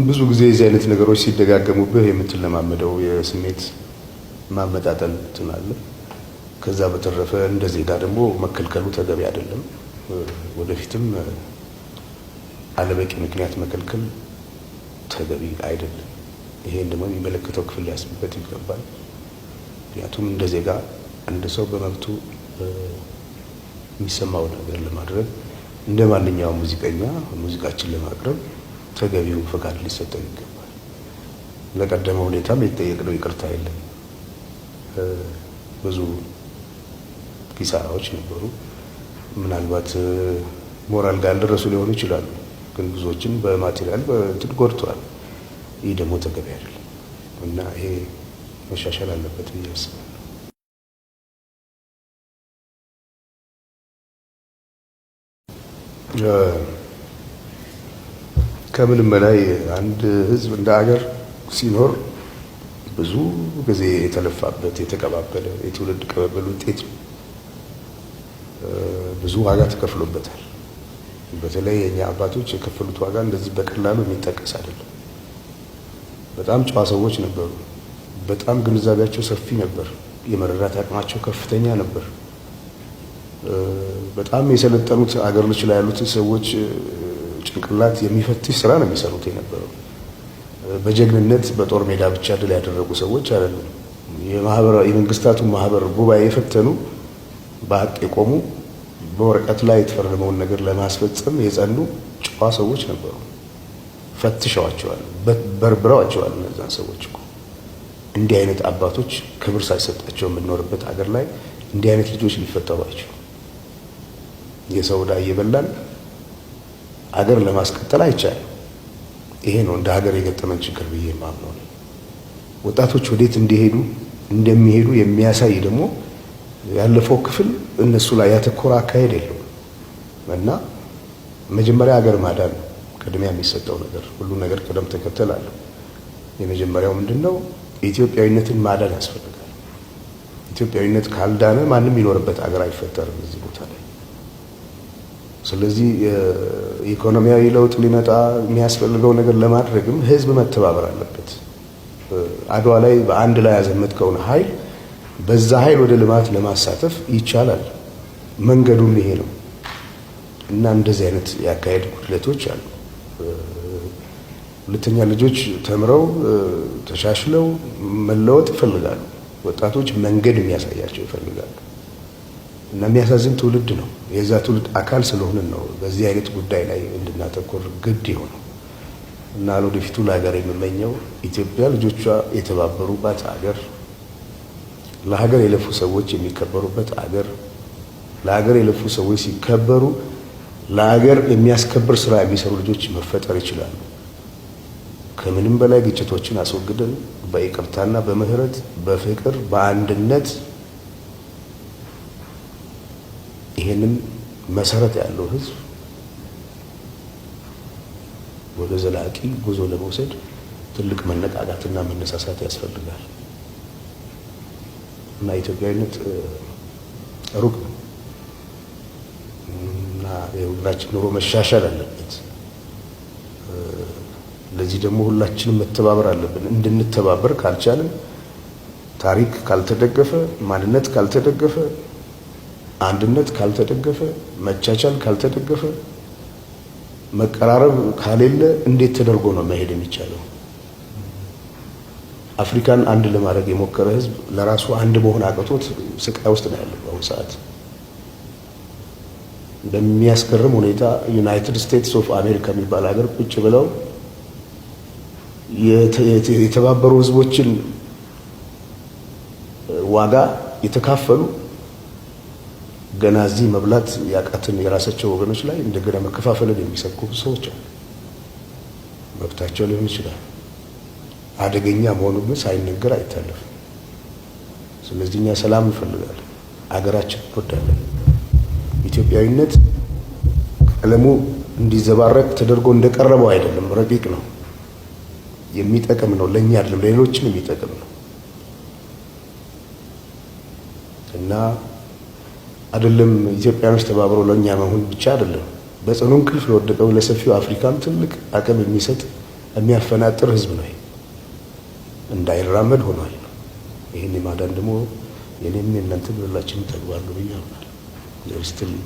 ብዙ ጊዜ የዚህ አይነት ነገሮች ሲደጋገሙብህ የምትለማመደው የስሜት ማመጣጠን እንትን አለ። ከዛ በተረፈ እንደ ዜጋ ደግሞ መከልከሉ ተገቢ አይደለም። ወደፊትም አለበቂ ምክንያት መከልከል ተገቢ አይደለም። ይሄን ደግሞ የሚመለከተው ክፍል ሊያስብበት ይገባል። ምክንያቱም እንደ ዜጋ አንድ ሰው በመብቱ የሚሰማውን ነገር ለማድረግ፣ እንደ ማንኛውም ሙዚቀኛ ሙዚቃችን ለማቅረብ ተገቢው ፈቃድ ሊሰጠን ይገባል። ለቀደመ ሁኔታም የተጠየቅነው ይቅርታ የለም። ብዙ ኪሳራዎች ነበሩ። ምናልባት ሞራል ጋር ያልደረሱ ሊሆኑ ይችላሉ፣ ግን ብዙዎችን በ material በእንትን ጎድተዋል። ይህ ደግሞ ተገቢ አይደለም እና ይሄ መሻሻል አለበት ብዬ አስባለሁ። ከምንም በላይ አንድ ህዝብ እንደ ሀገር ሲኖር ብዙ ጊዜ የተለፋበት፣ የተቀባበለ፣ የትውልድ ቅብብል ውጤት ነው። ብዙ ዋጋ ተከፍሎበታል። በተለይ የእኛ አባቶች የከፈሉት ዋጋ እንደዚህ በቀላሉ የሚጠቀስ አይደለም። በጣም ጨዋ ሰዎች ነበሩ። በጣም ግንዛቤያቸው ሰፊ ነበር። የመረዳት አቅማቸው ከፍተኛ ነበር። በጣም የሰለጠኑት አገሮች ላይ ያሉትን ሰዎች ጭንቅላት የሚፈትሽ ስራ ነው የሚሰሩት የነበረው። በጀግንነት በጦር ሜዳ ብቻ ድል ያደረጉ ሰዎች አይደሉም። የመንግስታቱን ማህበር ጉባኤ የፈተኑ፣ በሀቅ የቆሙ፣ በወረቀት ላይ የተፈረመውን ነገር ለማስፈጸም የጸኑ ጨዋ ሰዎች ነበሩ። ፈትሸዋቸዋል፣ በርብረዋቸዋል እነዛን ሰዎች እኮ። እንዲህ አይነት አባቶች ክብር ሳይሰጣቸው የምንኖርበት አገር ላይ እንዲህ አይነት ልጆች ሊፈጠሩ አይችሉም። የሰው ዕዳ እየበላን አገር ለማስቀጠል አይቻልም። ይሄ ነው እንደ ሀገር የገጠመን ችግር ብዬ የማምነው። ወጣቶች ወዴት እንዲሄዱ እንደሚሄዱ የሚያሳይ ደግሞ ያለፈው ክፍል እነሱ ላይ ያተኮረ አካሄድ የለውም እና መጀመሪያ ሀገር ማዳን ነው ቅድሚያ የሚሰጠው ነገር። ሁሉ ነገር ቅደም ተከተል አለው። የመጀመሪያው ምንድን ነው? ኢትዮጵያዊነትን ማዳን ያስፈልጋል። ኢትዮጵያዊነት ካልዳነ ማንም የሚኖርበት አገር አይፈጠርም እዚህ ቦታ ላይ። ስለዚህ ኢኮኖሚያዊ ለውጥ ሊመጣ የሚያስፈልገው ነገር ለማድረግም ህዝብ መተባበር አለበት። አድዋ ላይ በአንድ ላይ ያዘመትከውን ኃይል በዛ ኃይል ወደ ልማት ለማሳተፍ ይቻላል። መንገዱም ይሄ ነው እና እንደዚህ አይነት የአካሄድ ጉድለቶች አሉ። ሁለተኛ፣ ልጆች ተምረው ተሻሽለው መለወጥ ይፈልጋሉ። ወጣቶች መንገድ የሚያሳያቸው ይፈልጋሉ። እና የሚያሳዝን ትውልድ ነው። የዛ ትውልድ አካል ስለሆንን ነው በዚህ አይነት ጉዳይ ላይ እንድናተኮር ግድ የሆነው። እና ለወደፊቱ ለሀገር የምመኘው ኢትዮጵያ ልጆቿ የተባበሩባት ሀገር፣ ለሀገር የለፉ ሰዎች የሚከበሩበት አገር፣ ለሀገር የለፉ ሰዎች ሲከበሩ ለሀገር የሚያስከብር ስራ የሚሰሩ ልጆች መፈጠር ይችላሉ። ከምንም በላይ ግጭቶችን አስወግደን በይቅርታና በምህረት፣ በፍቅር፣ በአንድነት ይሄንን መሰረት ያለው ህዝብ ወደ ዘላቂ ጉዞ ለመውሰድ ትልቅ መነቃቃትና መነሳሳት ያስፈልጋል እና ኢትዮጵያዊነት ሩቅ ነው እና የሁላችን ኑሮ መሻሻል አለበት። ለዚህ ደግሞ ሁላችንም መተባበር አለብን። እንድንተባበር ካልቻልን፣ ታሪክ ካልተደገፈ፣ ማንነት ካልተደገፈ፣ አንድነት ካልተደገፈ፣ መቻቻል ካልተደገፈ፣ መቀራረብ ካሌለ እንዴት ተደርጎ ነው መሄድ የሚቻለው? አፍሪካን አንድ ለማድረግ የሞከረ ህዝብ ለራሱ አንድ መሆን አቅቶት ስቃይ ውስጥ ነው ያለው በአሁኑ ሰዓት። በሚያስገርም ሁኔታ United States of America የሚባል ሀገር ቁጭ ብለው የተባበሩ ህዝቦችን ዋጋ የተካፈሉ፣ ገና እዚህ መብላት ያቃትን የራሳቸው ወገኖች ላይ እንደገና መከፋፈልን የሚሰብኩ ሰዎች አሉ። መብታቸው ሊሆን ይችላል። አደገኛ መሆኑ ግን ሳይነገር አይታለፍም። ስለዚህ እኛ ሰላም እንፈልጋለን፣ አገራችን እንወዳለን። ኢትዮጵያዊነት ቀለሙ እንዲዘባረቅ ተደርጎ እንደቀረበው አይደለም፣ ረቂቅ ነው፣ የሚጠቅም ነው። ለእኛ አይደለም፣ ለሌሎችም የሚጠቅም ነው እና አይደለም ኢትዮጵያኖች ተባብረው ለእኛ መሆን ብቻ አይደለም፣ በጽኑ እንቅልፍ ለወደቀው ለሰፊው አፍሪካም ትልቅ አቅም የሚሰጥ የሚያፈናጥር ህዝብ ነው። እንዳይራመድ ሆኗል። ይህን የማዳን ደግሞ የኔም የእናንተም የሁላችንም ተግባር ነው ብዬ አምናለሁ። እግዚአብሔር ይስጥልኝ።